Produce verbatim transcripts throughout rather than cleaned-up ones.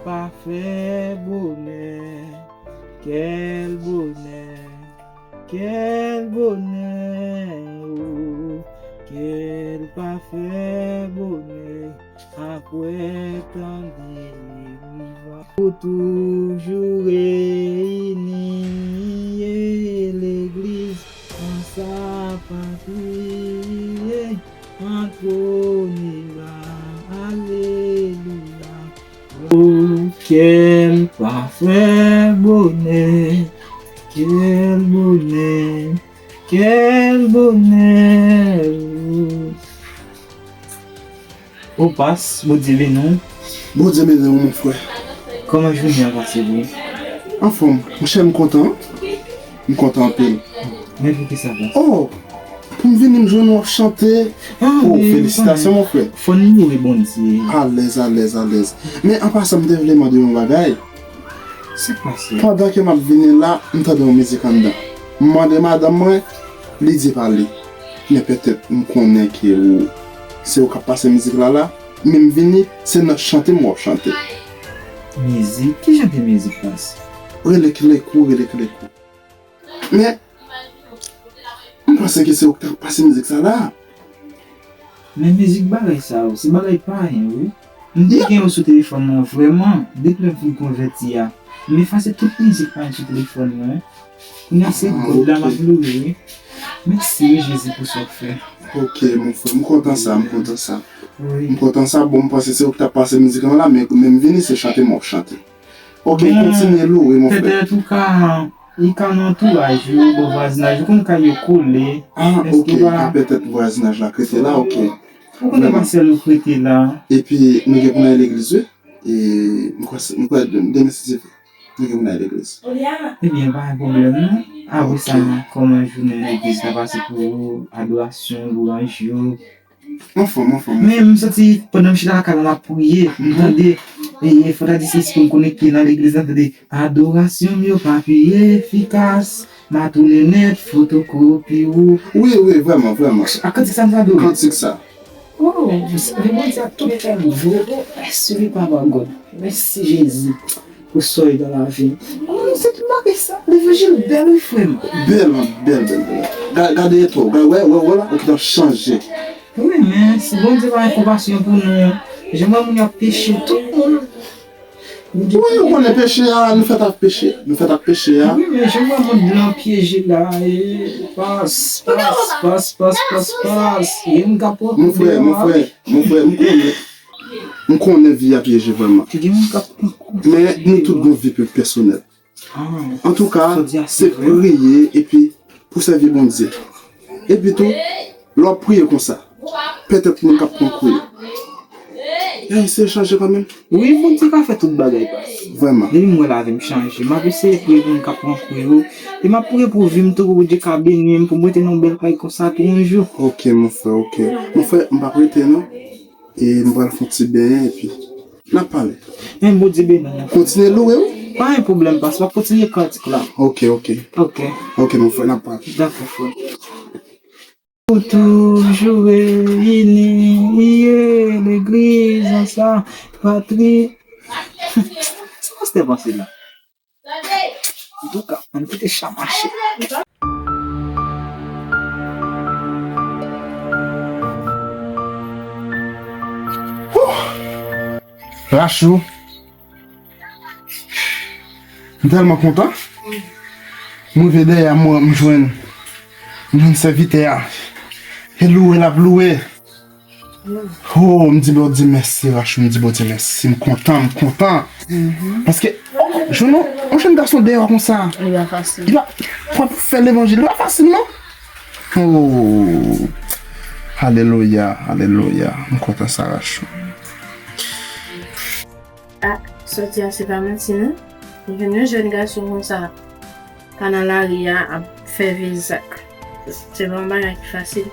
pa fè bonè, kèl bonè, kèl bonè, o, kèl pa fè bonè, apre tan de rivaj. Pou toujou reyini, e legliz an sa pa kriye, an kounye la, alelouya. O, kèl pa fè bonè, kèl bonè, kèl bonè, o. O, pas, Bondye beni w. Bondye beni w, mon frè. Kòman jounen an pase pou ou? Anfòm, monchè, m kontan. M kontan anpil. Men poukisa, pas? O, pou m vini, m jwenn w ap chante. Ah, o, men felisitasyon, mon frè. Fò n loure Bondye. Alèz, alèz, alèz. Men an pasan, m te vle mande yon bagay. Sa k pase? Pandan ke m ap vini la, m tande yon mizik anndan. M mande madanm mwen, li di pa li. Men petèt m konnen ke ou, se ou k ap pase mizik la la. Men m vini, se nan chante m w ap chante. Mizik? Ki jan de mizik, pas? Rele Klekou, rele Klekou. Men, m panse ke se ou ki t ap pase mizik sa la. Men mizik bagay sa yo, se bagay payen, wi. M te gen yo sou telefòn mwen vrèman, depi lè m fin konvèti a. M efase tout mizik payen sou telefòn mwen. Kounye a se God la m ap loure, wi. Mèsi, wi, Jezi, pou sa w fè. Ok, mon frè, m kontan sa, m kontan sa. Wi. M kontan sa, bon, m panse se ou ki t ap pase mizik lan la, men, men m vini, se chante m w ap chante. Ok, kontinye loure, mon frè. Petèt ou ka, li ka nan antouraj ou, bò vwazinaj ou, konn kay yo kole. Ah, ok, ka petèt vwazinaj la k rete la, ok. Ou konnen pa sèl ou k rete la. Epi, nou gen pou n al legliz, wi. E, m kwè, m kwè demen si Dye vle, nou gen pou n al legliz. Ebyen, pa gen pwoblèm, non. Apre sa, kòman jounen legliz la pase pou ou, adorasyon, lwanj yo? Anfòm, anfòm. Men m santi pandan m chita lakay la, m ap priye, m tande, e, e, fò ta di se espri m konekte nan legliz la, m tande, adorasyon m yo pa pi efikas, m a tounen nèt, fotokopi ou. Wi, wi, vrèman, vrèman. A kantik sa m t adore. Kantik sa. Oh, men Bondye ap tout fè l vre, oh, mèsi, wi, Papa God. Mèsi, Jezi. Pou sa w fè nan lavi m. Oh, se tout bagay sa. Levanjil bèl, wi, frè m. Bèl, bèl, bèl, bèl. Ga-, gade eto, gade, wè, wè, wè la, ou gentan chanje. Wi, men si Bondye pa gen konpasyon pou nou, jan m wè moun yo ap peche, tout moun. Wi, ou konnen peche a, nou fèt ak peche. Nou fèt ak peche a. Wi, men jan m wè moun lan pyeje la, e, pas, pas, pas, pas, pas. E m ka pran kou deyò a. Mon frè, mon frè, mon frè, m konnen. M konnen vi a pyeje vrèman. Gen moun k ap pran kou. Men nou tout gon vi pèsonèl. Antouka, se priye epi pou sèvi Bondye. Epi tou, lè w ap priye konsa, petèt moun k ap pran kou yo. Eseye chanje kanmenm. Wi, Bondye ka fè tout bagay, pas. Vrèman. Depi m wè lavi m chanje, m ap eseye priye pou moun k ap pran kou yo. E m ap priye pou vi m tou, pou Bondye ka beni m, pou m rete nan yon bèl kay konsa tou yon jou. Ok, mon frè, ok. Mon frè, m p ap rete non. E m pral fè yon ti benyen epi n ap pale. Men Bondye beni w. Kontinye loure wi. Pa gen pwoblèm, pas, m ap kontinye kantik la. Ok, ok. Ok. Ok, mon frè, n ap pale. Dakò, frè. Pou toujou reyini, ye legliz an sa, patri. Sa pastè panse la? Antouka, ann kite cha mache. Wouh! Rachou, m tèlman kontan. M rive dèyè a, m, m jwenn, m jwenn sèvitè a. E loure l ap loure. Oh, m di Bondye mèsi, Rachou, m di Bondye mèsi. M kontan, m kontan. Paske, oh, jwenn yon, yon jèn gason dèyè konsa. Li pa fasil. Li pa, pou ap fè levanjil, li pa fasil, non. Oh, alelouya, alelouya. M kontan sa, Rachou. Ah, sòti a se pa manti, non. Jwenn yon jèn gason konsa. Pa nan lari a ap fè vye zak. Se pa yon bagay ki fasil.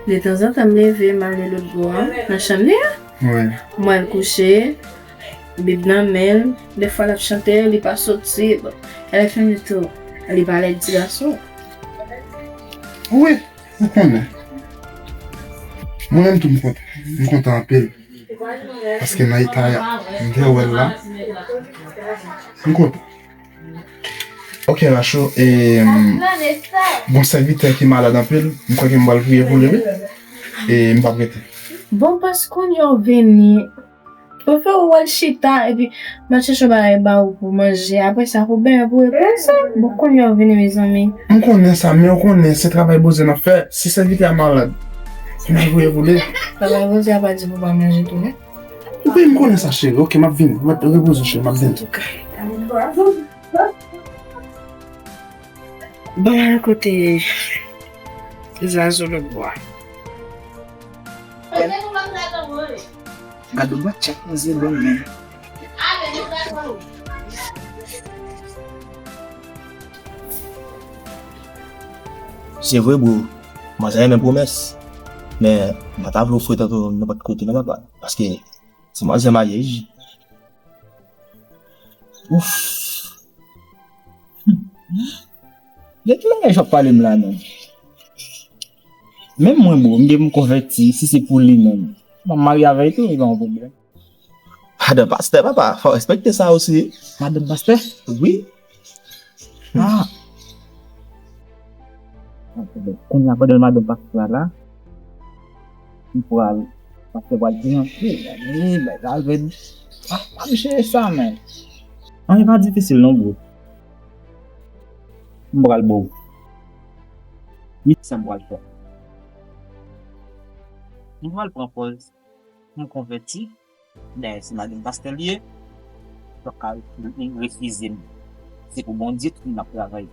Detanzantan m leve, m ale lòt bò a, nan chanm li a. Wi. M wè l kouche, Bib nan men l. Dèfwa l ap chante, li pa soti. Bon, lè fini tou, li pa lèd ti gason. Wi, ou konnen. Mwen menm tou m kontan. M kontan anpil. Paske nan eta m te wè l la, m kontan. Ok, Rachou, e, gon sèvitè ki malad anpil, m kwè ke m pral priye pou li, wi. E m p ap rete. Bon, paske kounye a w vini, prefere w al chita, epi m al chèche yon bagay ba ou pou manje. Apre sa, pou benyen, pou repoze. Bon, kounye a w vini, mezanmi. M konnen sa, men w konnen, se travay Bondye n ap fè. Si sèvitè a malad, m al priye pou li. Travay Bondye a pa di pou pa manje tou, non? Wi, m konnen sa, cheri. Ok, m ap vini. M ap repoze, cheri, m ap vini. Bon, kote Zazo lòt bò a? Gad yon batchat nan zye dòm, men. Se vre, bro. Manzè renmen pwomès. Men, m pa ta vle w fre tèt ou nenpòt kote, non, papa. Paske se manzè maryaj. Ouf. De ki langaj w ap pale m la, non? Menm mwen, bro, m gen pou m konvèti, si se pou li menm. M ap marye avè l tou, li pa yon pwoblèm. Madanm pastè, papa, fò w respekte sa osi. Madanm pastè? Wi. Ah. Kounye a, pandan madanm pastè a la, m pral, pastè pral di anpil, men, bagay la vin. Ah, pa m chèche sa, men. Anyen pa difisil non, bro. M pral ba w. Men sa m pral fè. M pral pran pòz pou m konvèti. Dayè, se madanm pastè l ye. Ou p ap ka refize m. Se pou Bondye tout moun ap travay.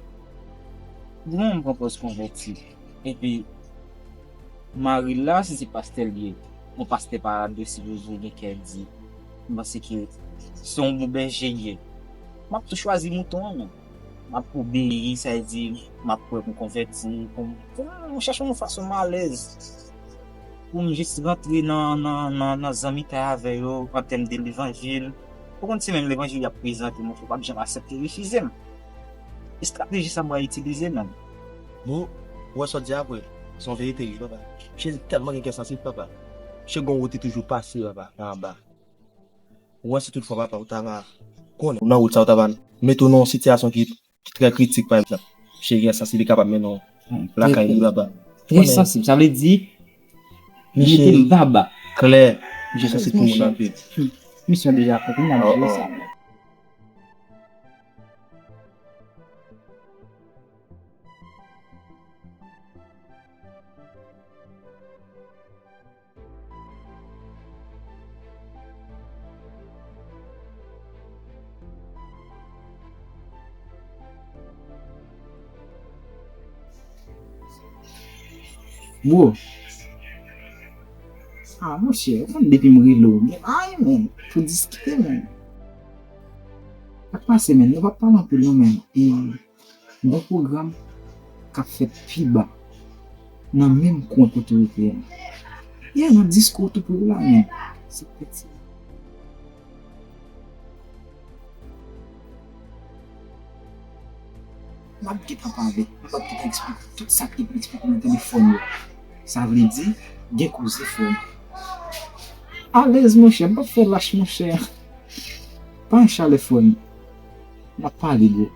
Di mwen, m pran pòz konvèti. Epi, mari l la, si se pastè l ye, yon pastè pa dwe sipoze gen kè di. M panse ke se yon bon bèje l ye. M ap tou chwazi mouton an, men. M ap obeyi, sa vle di, m ap kwè pou m konvèti, pou m, pou m chèche yon fason m alèz. Pou m jis rantre nan, nan, nan, nan zanmitay avè yo, an tèm de levanjil. Ou konn se menm levanjil y ap prezante, monchè, ou p ap janm aksepte refize m. Estrateji sa m pral itilize, menm. Bon, ou wè sa w di a vre, se yon verite, wi, papa. Misye tèlman gen kè sansib, papa. Misye gon wout li toujou pase, papa, nan anba. Ou wè, si toutfwa, papa, ou ta va konnen. Ou nan wout sa, ou ta va mete w nan yon sitiyasyon ki ki trè kritik, pa egzanp, cheri a sanse li kapab mennen w lakay li, papa. Trè sansib, sa vle di, mete m ba ba. Klè, misye sansib pou moun anpil. Misyon deja akonpli, n ap jere sa. Bro. Ah, monchè, ou konn depi m rele w, gen anyen, menn, pou diskite, menn. Sa k pase, menn? Nou p ap pale anpil, non, menn. E, Gon pwogram k ap fèt pi ba, nan menm kwen kote w rete a. Yeah, nan diskou tou pre w la, men se piti. M ap gentan pale, m ap gentan eksplike tout sa k te pou eksplike nan telefòn yo. Sa vle di, gen koze, frè m. Alèz, monchè, m p ap fè lach, monchè. Pa gen chalè, frè m. N ap pale, bro.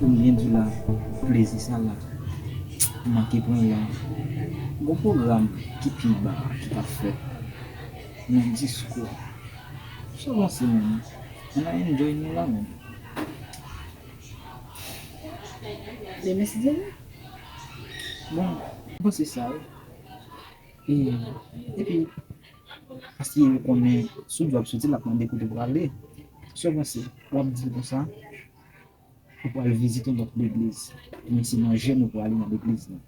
Pou m byen di w la, plezi sa la, m manke pran la. Gon pwogram ki pi ba ki t ap fèt nan diskou a. Sa w panse, menn? Ann al enjoy nou la, menn. Demen, si Dye vle. Bon, m panse sa, wi. E, epi, paske yo konnen, sou djòb soti, l ap mande kote w prale. Sa w panse? W ap di l konsa, ou pral vizite yon lòt legliz. Men se nan jèn ou prale nan legliz lan.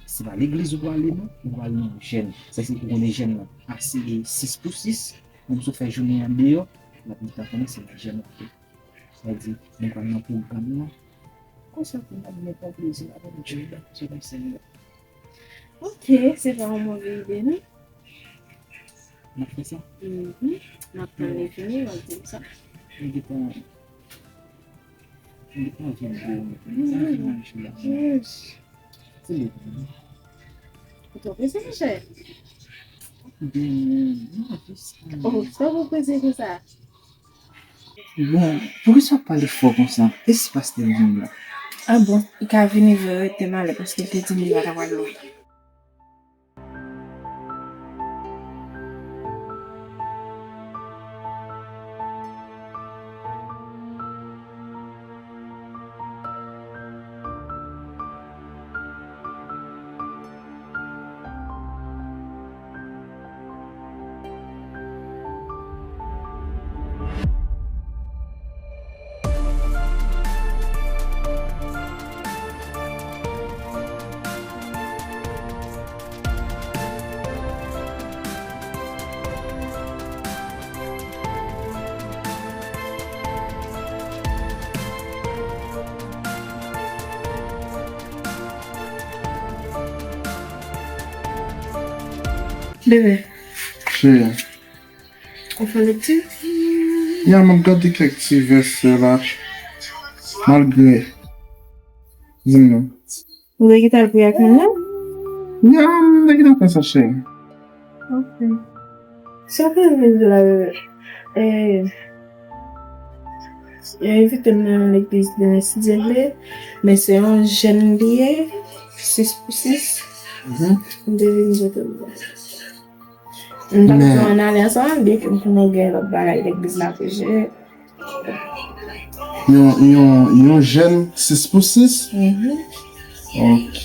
Se pa legliz ou prale, non, ou prale nan jèn. Sa se pou konnen jèn lan. Ase sis pou sis, menm si w fè jounen an deyò, l ap gentan konnen se nan jèn ou prale. Sa vle di, nou pral nan pwogram lan. Konsa tou n ap byen pran plezi n ap enjoy la, se konsa nou ye. Ok, se pa yon move ide, non? N ap fè sa? Mhm. M ap tann li fini, w ap di m sa. Mwen gentan, mwen gentan anvi gwo, mwen. Sa fè mal chè la. Yes. Se lè. Ou twò prese, monchè? Koute, mwen, mwen jis. Oh, sa pou prese konsa? Bon, poukisa w ap pale fò konsa? E si pastè vini la? Ah bon, li ka vini vre, rete malè, paske l te di m li pa ta pral lontan. Bebe. Cheri. Ou fè lekti? Ya, m ap gade kèk ti vèsè la. Malgre. Di m non. Ou te gentan al priye ak moun nan? Ya, m te gentan fè sa, cheri. Ok. Sa fè vin di la, bebe. Eh, yo envite m nan yon legliz demen, si Dye vle, men se yon jèn li ye, sis pou sis. Mhm. M te vin di w tou. M t ap di w ann ale ansanm avè l, byenke m konnen gen lòt bagay legliz la pou jere. Yon, yon, yon jèn sis pou sis? Mhm. Ok.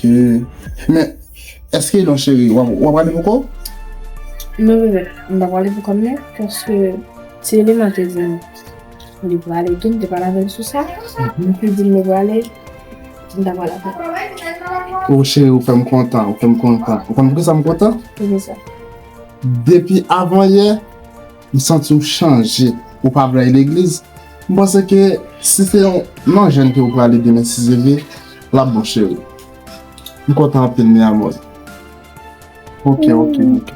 Men, èske non, cheri, w ap, w ap ale pou kò w? Non, bebe, m pa prale pou kò m, non, paske se Eleman te di m li prale tou, m te pale avè l sou sa. Mhm. Li di m li prale, m ta pral avè l. O, cheri, ou fè m kontan, ou fè m kontan. Ou konn poukisa m kontan? Poukisa? Depi avan yè, m santi w chanje, ou pa vle al legliz. M panse ke si se yon non jèn ke ou prale demen, si Dye vle, l ap bon, cheri. M kontan anpil, mi amor. Ok, ok, ok.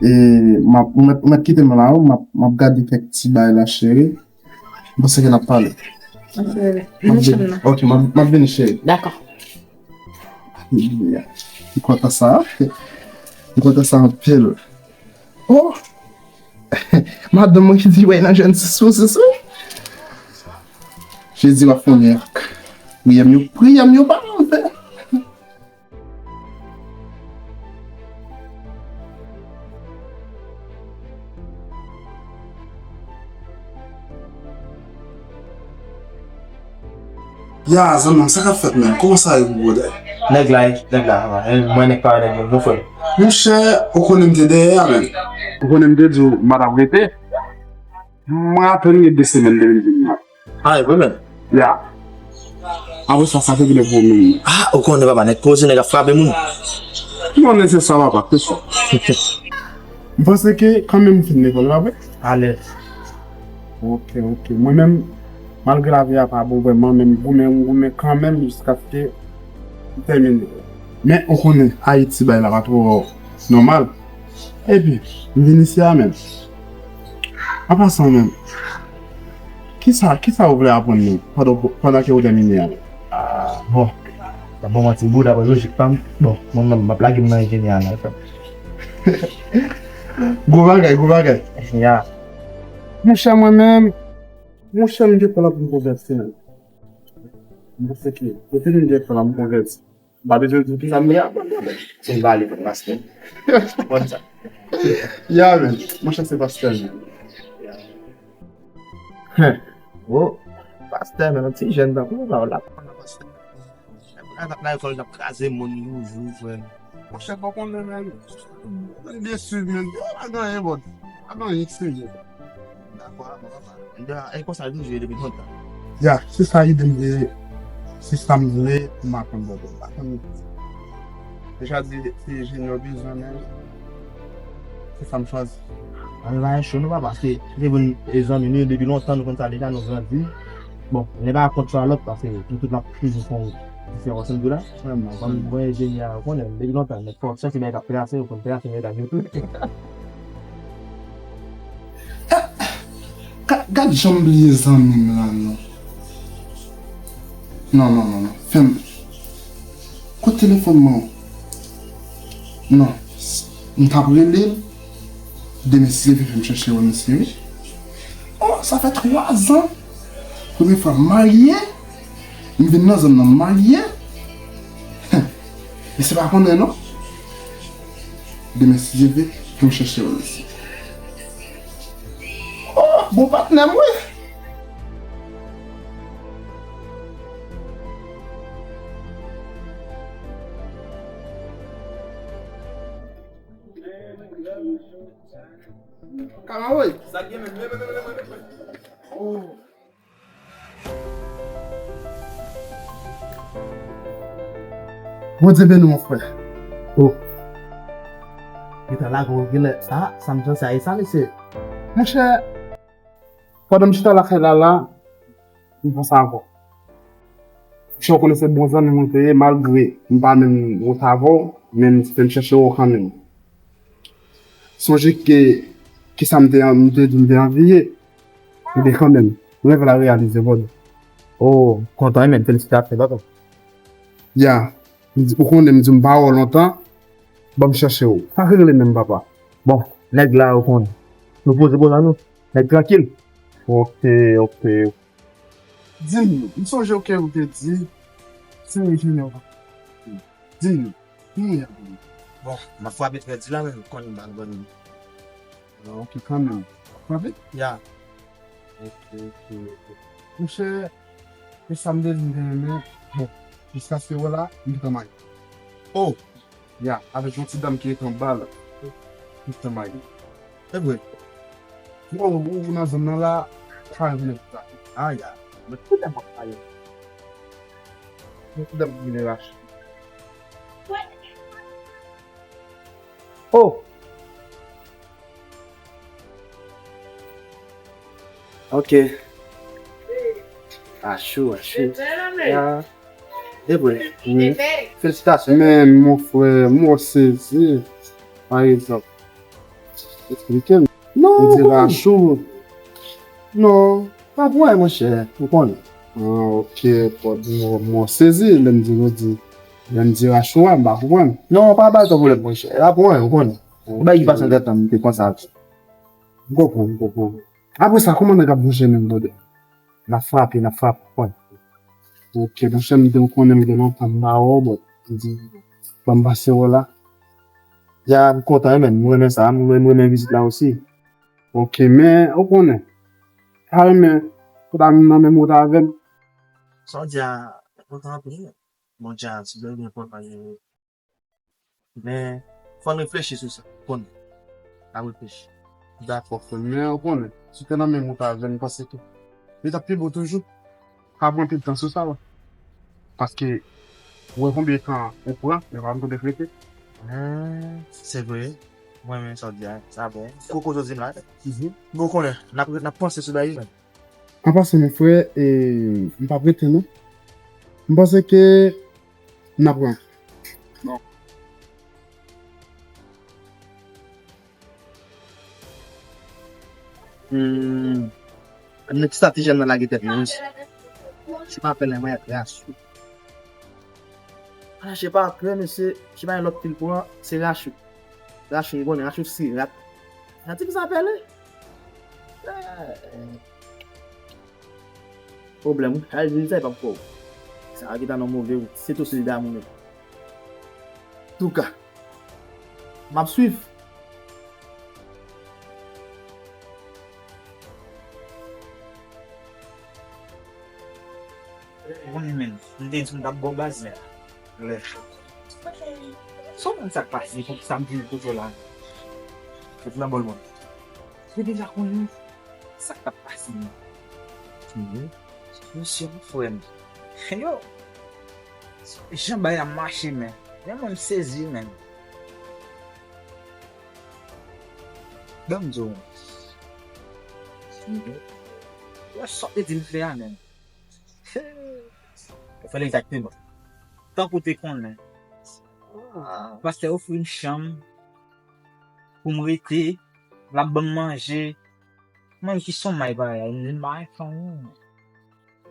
E m ap, ou mèt, ou mèt kite m la, wi, m ap, m ap gade kèk ti bagay la, cheri. M panse ke n ap pale. Ok, bebe. M ap vini. Ok, m ap, m ap vini, cheri. Dakò. Alelouya. M kontan sa. M kontan sa anpil. Oh! Madanm mwen ki di, wè, nan jèn sis pou sis, wi. Jezi, w ap fè yon mirak. Priyè m yo, priyè m yo pa anven. Ya, zanmi m, sa k ap fèt, menm? Kòman sa ye pou bwodè? Nèg la, nèg la, mwen nèg pa nèg, non, frè m. Monchè, ou konnen m te dèyè a, menm. Ou konnen m te di w m pa t ap rete. Mwen apèn gen de semèn depi m vin la. Ah, e vre menm? Ya. Apre sa, sa te genlè pou ou menm. Ah, ou konnen papa, nèg koze, nèg ap frape moun. Non, nèsesè papa, se sa. M panse ke kanmenm m fin lekòl la, vre? Alèz. Ok, ok. Mwen menm, malgre lavi a pa bon vrèman, men m goumen, m goumen kanmenm jiskaske m tèmine. Men ou konnen, Ayiti, bagay la pa twò nòmal. Epi, m vin isi a menm. An pasan menm, kisa, kisa ou vle aprann nou pandan, pandan ke ou tèmine a menm? Ah, bon, m ap ba w manti, bon, daprè lojik pa m, bon, mwen menm, m ap lage m nan enjenyè a la, frè m. Gwo bagay, gwo bagay. Ya. Monchè, mwen menm, monchè, m gen tan pou m konvèti menm. M panse ke, depi m gen tan pou m konvèti, m pa bezwen di w kisa m ye a, se m pale pou pastè. Konn sa. Ya, men, monchè, se pastè, men. Hen. Oh, pastè, men, yon ti jèn tankou w la, w la pran nan pastè. Nèg la t ap nan lekòl, t ap kraze moun toujou, frè m. Monchè, pa konnen, men. Mwen desi, men. Yo, pa gen anyen, bon. Pa gen anyen ki serye. Dakò, dakò, papa. Mwen, e konsa l toujou ye depi lontan. Ya, se sa ide m ye. Se sa m vle pou m aprann, bon, bon. Pa konn. Deja di, se enjenyè w bezwen, men. Se sa m chwazi. Ann, pa gen cho, non, papa, paske se vin, e, zanmi nou ye depi lontan, nou konn sa deja, nou grandi. Bon, lè pa kont sa lòt, paske nou tout n ap toujou fè yon Diferans m di w la, mwen, mwen, mwen enjenyè, ou konnen, depi lontan, nèg fò chache bagay k ap trase, ou konn trase medam yo tou. Gad, gad jan m bliye zanmi m la, non. Non, non, non, non. Fè m. Kote telefòn mwen? Non. M t ap rele l. Demen, si Dye vle, fè m chèche wè misye, wi. Oh, sa fè twa zan. Premye fwa m marye. M vin nan zòn nan, m marye. Misye pa konnen, non. Demen, si Dye vle, fè m chèche wè misye. Oh, bon patnè m, wi. Kamawoy. Sa k gen menm? Oh. Bondye beni w, mon frè. Oh. Gentan lage w, genlè. Sa, sa m chanje a, e sa, mesye. Monchè, pandan m chita lakay la, la, m panse avè w. Monchè, ou konnen se bon zanmi mwen te ye, malgre m pa menm wont avè w, men m te fè m chèche w kanmenm. Sonje ke, ke sa m te, m te di m te anvi ye. Ebyen kanmenm, rèv la reyalize, brother. Oh, m kontan, wi, men felisitasyon, papa. Ya, m di, ou konnen, m di m pa wè w lontan, ban m chèche w. Sa k regle menm, papa? Bon, nèg la, ou konnen. Nou poze bò la, nou. Nèg trankil. Ok, ok. Di m, m sonje ke ou te di, se enjenyè w. Di m, ki enjenyè w? Bon, m ap frape trè di la, men m konnen m pa konn. Ah, ok, kanmenm. Frape? Ya. Ok, ok, ok. Monchè, e sa m te di m te renmen, bon, jiskaske wè la, m gentan marye. Oh! Ya, avèk yon ti dam ki rete anba la. M gentan marye. Se vre? Bon, ou, ou nan zòn nan la, pa vle. Ah, ya. Men ki dam w ap pale? Yon ti dam ki vle rache. Oh! Ok. Achou, achou. Ya. E vre. Felisitasyon. Men, mon frè, mwen sezi. Pa egzanp, eksplike m. Non, ou di achou. Non, pa pou anyen, monchè, ou konnen. Ah, ok, mwen sezi, lè m di, lè m di achou a, m pa konprann. Non, pa bay tò pwoblèm, monchè, pa pou anyen, ou konnen. Ou bay ki pase nan tèt lan, m te panse avè sa. M konprann, m konprann. Apre sa, kòman nèg ap bouje menm, brother? N ap frape, n ap frape, w konprann. Ok, monchè, m te konnen m gen lontan m pa wè w, but m di, ban m pase wè w la. Ya, m kontan, wi, men, m renmen sa, m renmen, m renmen vizit la osi. Ok, men, ou konnen, m ta renmen pou ta vin nan menm wout avè m. Sa w di a enpòtan anpil, wi. Bon, dja, si w vle, li enpòtan, li Men, fò n reflechi sou sa, konnen. N ap reflechi. Dakò, frè m. Men, ou konnen, si w te nan menm wout avè m, m panse ke li t ap pi bon toujou. Pa pran anpil tan sou sa, wi. Paske, ou wè konbyen tan ou pran, men pa konn kote w rete. Hmm, se vre. Mwen menm sa w di a, sa bon. Koko Jozim la. Mhm. Bon, konnen, n ap, n ap panse sou bagay yo. An pasan, mon frè, e, m p ap rete, non. M panse ke n ap rantre. Bon. Hmm. Nèg sa ti jèn nan lage tèt mwen, wi. Se pa pèlen mwen, rachou. Ah, se pa pèlen, mesye, se pa yon lòt pil pran, se rachou. Rachou, m konnen, rachou sirat. Sa ti sa pèlen. Pwoblèm, wi. Al di sa, e p ap fè w. Sa a ki ta nan move, wi. Se tou sou li damou nèt. Touka, m ap swiv. Ou konnen, men, m te di m t ap ba w baz, men. Lè. Sa w konn sa k pase, pou sa m vin kote w la. Sot nan bòl mwen. Ou deja konnen sa k t ap pase, men. Mhm. Mesye, mon frè m. Yo. Jan bagay la mache, men. Men mwen, m sezi, men. Ban m di w. Mhm. Yo, sa w te di m fè a, men. Ou fè l egzakteman. tankou w te konnen. Pastè ofri m chanm pou m rete, l ap ban m manje. Mwen ki son may bagay, m di m pa gen fanmi.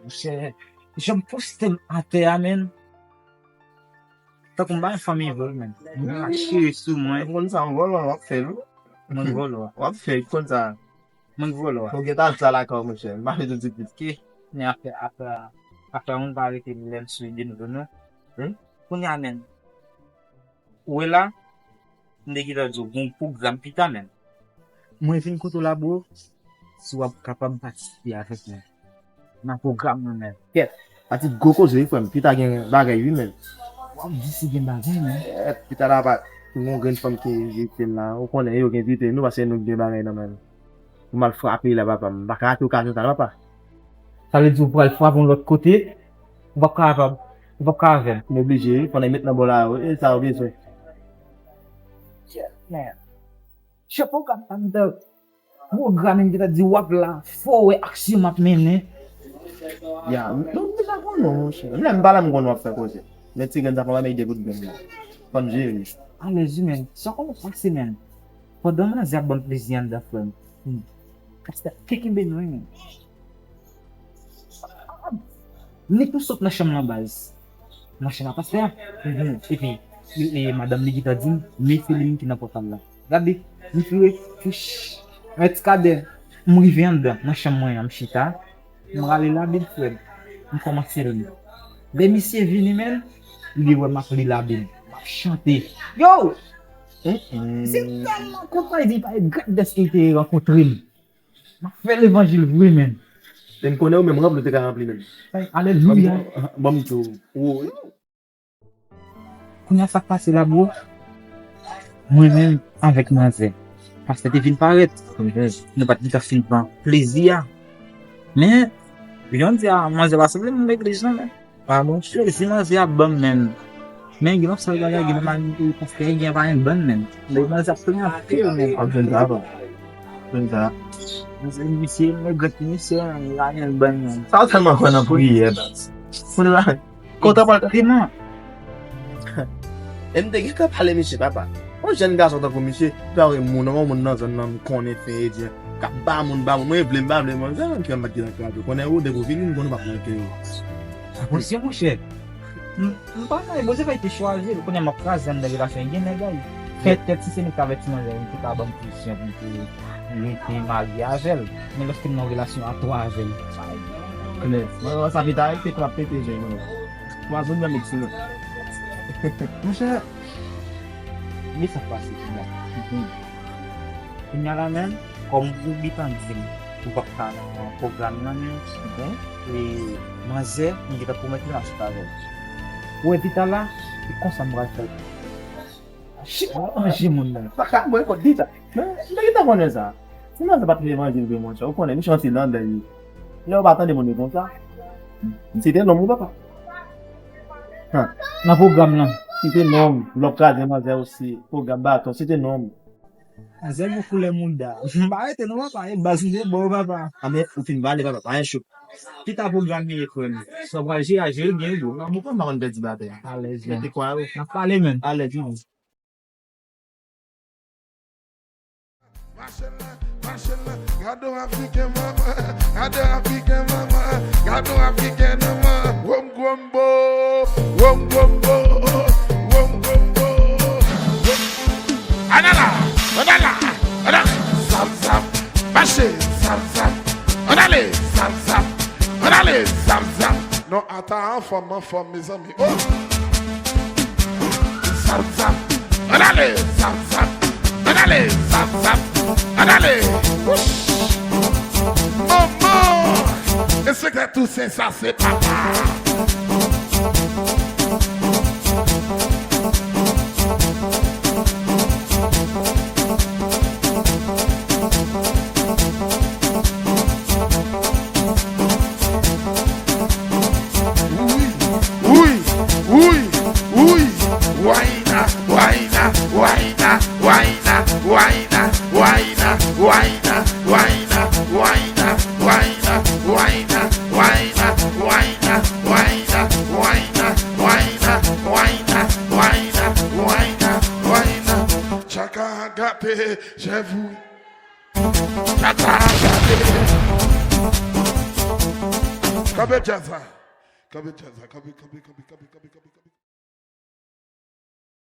Monchè, jan m poste m atè a, menn. Tankou m pa gen fanmi vre, menn. Moun ap chire sou mwen. Ou konn sa, m vòlò, w ap fè l, wi. Moun vòlò. W ap fè l, konn sa. Moun vòlò. Ou gentan al sa lakay w, monchè. M pa vle di w di plis. Ki? Men afè, afè, afè moun pa rete lè m sou de nouvo, non. Hmm? Kounye a, menn. Ou wè la, m te gentan di w, gon pwogram pita, menn. Mwen vin kote w la, bro, si w ap kapab patisipe avèk mwen nan pwogram nan, menn. Kèt, a ti gwo koze, wi, frè m. Pita gen bagay, wi, menn. W ap di si gen bagay, menn. Kèt, pita la pa, gon grenn fanm ki envite m la. Ou konnen, yo ki envite nou, paske nou gen bagay nan men nou. Pou m al frape la, papa. M pa ka rate okazyon sa, papa. Sa vle di ou pral frape yon lòt kote, ou p ap kapab, ou p ap ka avè m. M oblije, wi, fò n met nan bò la, wi, e sa ou bezwen. Yeah, man. Chapo ka pandan pwogram, m te di w ap la, fò w wè aksyon m ap mennen. Ya, m, m deja konnen w, monchè. Lè m pa la, m konnen w ap fè koze. Men ti grenn sa fò m ede kout grenn la. Fò n jere. Alèz, wi, men. Sa w konnen pase, men. Pandan manzè ap ban m plezi anndan, frè m. Hmm. Pastè, ki kenbe nou, wi, men. Nèg nou sot nan chanm lan, baz. Nan chanm a pastè a. Mhm. Epi, e, e, madanm li gentan di m, men se li menm ki nan pòtal la. Gade, m fire, fouch, yon ti kadè. M rive anndan, nan chanm mwen an, m chita. M rale Labib, frè m. M kòmanse li. Lè misye vini, menn, li wè m ap li Labib. M ap chante. Yo! Mm-mm. Misye tèlman kontan, li di li pa regrèt dèske li te rankontre m. M ap fè levanjil vre, menn. E m konnen ou menm ranpli ou te ka ranpli, menn. Ay, alelouya. Ban m, ban m di w. Woy. Kounye a sa k pase la, bro? Mwen menm avèk manzè. Pastè te vin parèt. Nou pa t gentan fin pran plezi a. Men, jan m di a, manzè pa sanble moun legliz non, men. Pa bon, plezi manzè ap ban m, men. Men, gen yon sèl bagay, gen manzè, pastè gen pa yon bann, men. Men manzè ap plenyen anpil, men. Ap jwenn sa, bon. Jwenn sa. Misye, misye, men grann misye, men, li pa gen bann, men. Sa w tèlman kwè nan priyè, baz. Moun la, kontan pral treman. E m te gentan pale misye, papa. Yon jèn gason tankou misye, pa wè moun, yon moun nan zòn nan m konnen fen edyen. K ap ba moun, ba moun, mwen vle m pa vle, mwen, sa menm ki an bat ki nan kraze. Konnen ou, depi w vini, m konnen w p ap manke yo. Sa Bondye, monchè. M, m pa nan, Bondye fè te chwazi l. Kounye a m ap kraze anndan relasyon, gen nèg ay. Fè tèt, si se nou k t avèti manzè, li te ka ban m presyon pou m te rete marye avè l. Men lòske m nan yon relasyon a twa avè l. Klè. Mwen wè sa pita, te trap pete je mwen. Twa zòn nan miksi. Monchè, men sa k pase kounye a. Kounye a la menm, kòm ou gentan di m ou p ap ka nan pwogram nan menm, e manzè, m gentan pwomèt li m ap sot avè l. Ou wè pita la, e konsa m pral fè l. Chit, manje moun nan. Pa ka, mwen, kot pita. Men, m te gentan konnen sa. Si manzè pa t levanjil vre, monchè, ou konnen, misye yon ti landè li. Lè ou pa tande moun yo konsa, si te nonm ou papa. Ha. Nan pwogram nan. Si te nonm, lòk kraze manzè osi, pwogram baton, si te nonm. Manzè gen koulè mouda. M pa rete non, papa, e baz m te ba w, papa. A, men, ou fin pale, papa, pa gen cho. Pita pwogram li ye, frè m. Sa w pral jere a, jere byen, bro. Nan mouman m pa konn pèdi batay. Alèz, men. Mete kwa yo. N ap pale, men. Alèz, non. Machin la, machin la, gade yon Afriken manman, gade yon Afriken manman, gade yon Afriken manman. Wom gwombo, wom gwombo, wom gwombo. Ann ala, ann ala, ann ala. Zap, zap, mache, zap, zap. Ann ale, zap, zap. Ann ale, zap, zap. Non, ata anfòm, anfòm, mezanmi. Oh! Zap, zap. Ann ale, zap, zap. Ann ale, zap, zap. Ann ale. Wouch! Manman! Enspektè Toussaint, sa se papa. Woy, woy, woy, woy. Wayna, wayna, wayna, wayna, wayna, wayna, wayna, wayna, wayna, wayna, wayna, wayna, wayna, wayna, wayna, Tcha, tcha, tcha. Kanpe djaz la. Kanpe djaz la. Kanpe, kanpe, kanpe, kanpe, kanpe, kanpe, kanpe.